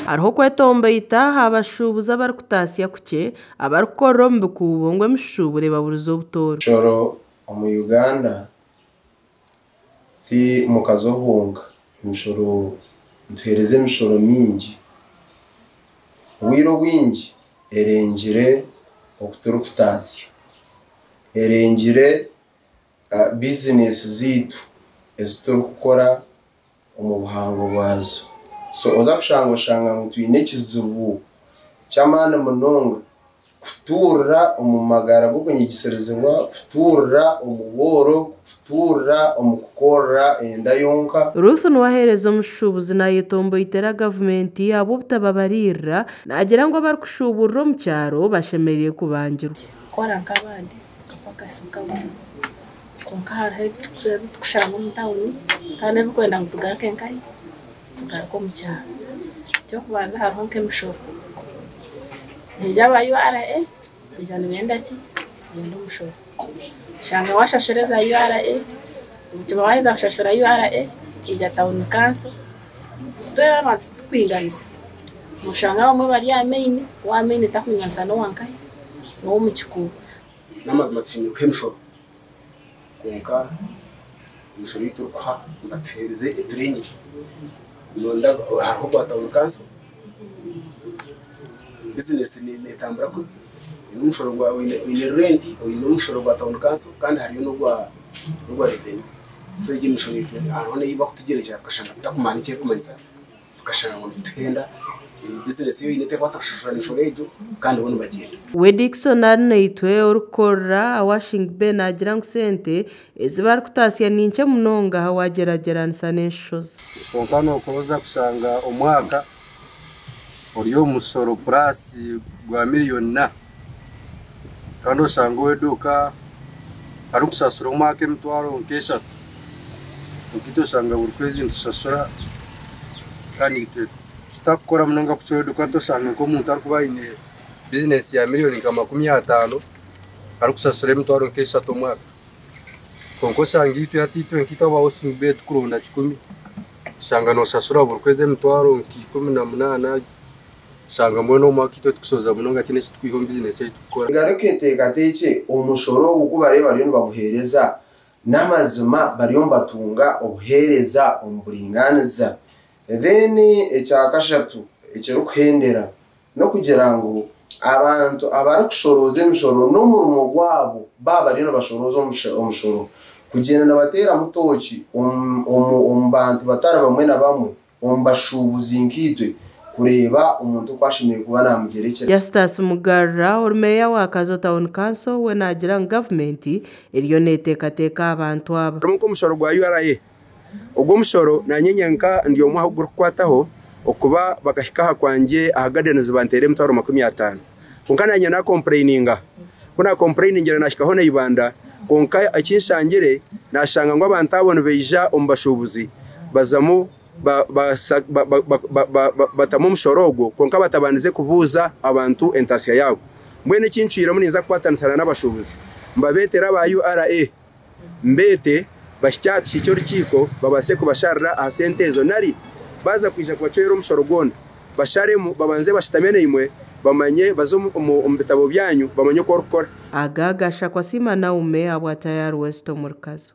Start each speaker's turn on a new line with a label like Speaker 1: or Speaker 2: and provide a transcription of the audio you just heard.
Speaker 1: Hariho okwetomboita aha bashuubuzi abarikutaasya kukye abarikukorera omu bikuubo ngu emishuuburo ebaburize obutooro.
Speaker 2: Emishoro omu Uganda ti mukazi ohunga, emishoro nituheereza emishoro mingi. Obwire obwingi erengire oku turikutaasya, erengire bizinesi zaitu ezi turikukora omu buhango bwazo. So oza kushanga oshanga ngu twine ekizibu ky'amaani munonga kutuurira omu magara g'okunyigisirizibwa, kutuurira omu bworo, kutuurira omu kukorera enda yonka.
Speaker 1: Ruth Nuwaheereza omushuubuzi naayetomboitera gavumenti ahabw'obutababariirira naagira ngu abarikushuuburira omu kyaro bashemereire kubangirwa.
Speaker 3: Kukora nk'abandi okapakasi okabona kwonka hariho ebi turikushanga omu tawuni kandi ebirikwenda ngu tugaruke nkahi tugaruke omu kyaro. Eky'okubanza hariho nk'emishoro, nihaija aba URA baija nibenda ki? Nibenda omushoro. Oshanga waashashura eza URA, waaheza kushashura URA haija tawuni kanso, twena abantu titukwinganisa, noshanga abamwe bari aha maini, ow'aha maini takwinganisa n'owa nkahi? N'ow'omu kikuubo.
Speaker 4: N'amazima tushemereire kuha emishoro kwonka emishoro ei turikuha nibatuheereza eturengire. Hariho ogwa tawuni kanso, bizinesi neetambura kubi, oine omushoro gwa oine renti, oine omushoro gwa tawuni kanso kandi hariyo n'ogwa reveni. So egyo emishoro hariho n'ei barikutugyerekyera tukashanga tutakumanya eki erikumanyisa. Tukashanga ngu nituhenda, bizinesi ei oine terikubaasa kushashura mishoro egyo kandi bo nibagyenda.
Speaker 1: We Dickson Arinaitwe orikukorera aha Washing Bay naagira ngu sente ezi barikutaasya ni nkye munonga waagyeragyeranisa n'enshozi.
Speaker 5: Kwonka nookora oza kushanga omwaka ori omu mushoro purasi gwa miriyoni na kandi oshanga ow'eduuka arikushashura omwaka emitwaro nk'eshatu. Kwonka itwe oshanga buri kwezi nitushashura kandi itwe tutakukora munonga kukira ow'eduuka hati oshanga nk'omuntu arikuba aine bizinesi ya miriyoni nka 50 arikushashura emitwaro nk'eshatu omwaka. Kwonka oshanga itwe hati itwe nkaitwe aba Washing Bay tukuronda kikumi oshanga nooshashura buri kwezi emitwaro nka 18 oshanga mbwenu omwaka itwe tukushohoza munonga tihaine eki turikwiha omu bizinesi ei turikukora.
Speaker 2: Ngaruka eteekateekye omushoro ogu ku bariyo bariyo nibaguheereza n'amazima bariyo nibatunga obuheereza omu buringaaniza. Then ekyakashatu ekirikuhendera n'okugira ngu abantu abarikushorooza emishoro n'omurimo gwabo baaba bariyo nibashorooza omushoro kugyenda nibateeramu tooki omu bantu batari bamwe na bamwe omu bashuubuzi nkaitwe kureeba omuntu oku ashemereire kuba naamugyerekyera.
Speaker 1: Justus Mugarura ori meeya wa Kazo Town Council we naagira ngu gavumenti eriyo neeteekateeka aha bantu aba.
Speaker 4: Harimu nk'omushoro gwa URA. Ogwo omushoro naanye nyenka ndi omwe ahu gurikukwataho okuba bakahika aha kwangye aha gardens banteera emitwaro 50. Kwonka naanye naakompureyininga. Ku naakompureyiningira naahikaho na Ibanda kwonka eki nshangire naashanga ngu abantu abo nibaija omu bashuubuzi bazamu batamu omushoro ogwo kwonka batabandize kubuuza abantu entaasya yaabo. Mbwenu eki ncwiremu ninza kukwatanisa n'abashuubuzi mbabeetere aba URA mbeete bahikye aha tuhiikye orukiiko babaase kubasharira aha sente ezo nari baaza kwija kubacwera omushoro gwona basharemu babanze bashutame naimwe bamanye baze omu bitabo byanyu bamanye oku orikukora.
Speaker 1: Aga gashakwa Siima Naume ahabwa Tayari West omuri Kazo.